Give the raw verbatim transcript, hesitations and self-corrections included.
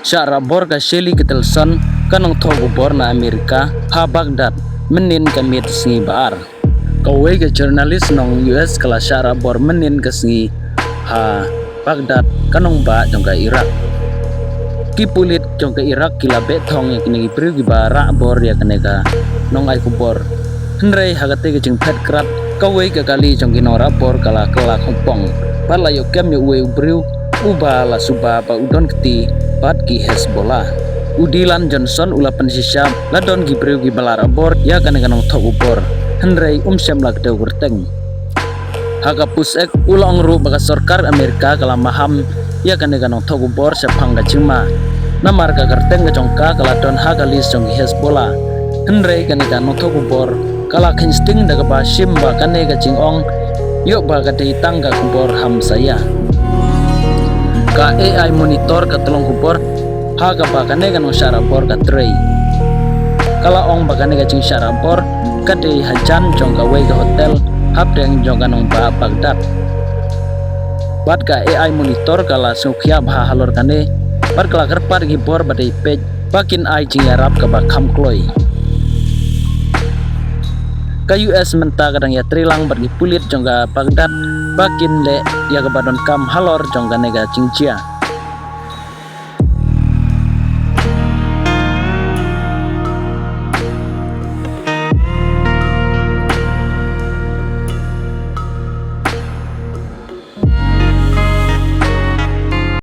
Shah rah bor ka Shelly Ketelson, ka nongthoh khubor na Amerika, ha Baghdad, mynnin ka miet sngi ba ar. Kawei ka journalist nong U S ka la shah rah bor mynnin ka sngi ha Baghdad, ka nongbah jong ka Iraq. Ki pulit jong ka Iraq ki la beh thong ïa kine ki briew kiba rah bor ïa kane ka nongai khubor. Hynrei ha kata ka jingphet krad, kawei ka kali jong ki nongrah bor ka la kylla khongpong bad la ïoh kem ïa uwei u briew uba la suba ba u don kti bad ki Hezbollah. U Dylan Johnson u la pynshisha la don ki briew kiba la rah bor ïa kane ka nongthoh khubor, hynrei um shym la kdew kyrteng. Ha ka post X u la ong ruh ba ka sorkar Amerika ka la maham ïa kane ka nongthoh khubor shaphang ka jingma, namar ka kyrteng ka jong ka ka la don ha ka list jong ki Hezbollah. Hynrei kane ka nongthoh khubor ka la kheiñ sting da kaba shim ba kane ka jingong ïoh ba ka dei tang ka khubor hamsaïa. Ka A I Monitor ka tlong khubor ha kaba kane ka nongshah rah bor ka trei, ka la ong ba kane ka jingshah rah bor ka dei hajan jong kawei ka hotel hapdeng jong ka nongbah Baghdad. Bad ka A I Monitor ka la sngewkhia bha halor kane bad ka la kyrpad ki bor ba dei peit ba kin ai jingïarap kaba kham kloi. Ka U S mynta ka dang ïatreilang bad ki pulit jong ka Baghdad ba kin leh ïa kaba donkam halor jong kane ka jingjia.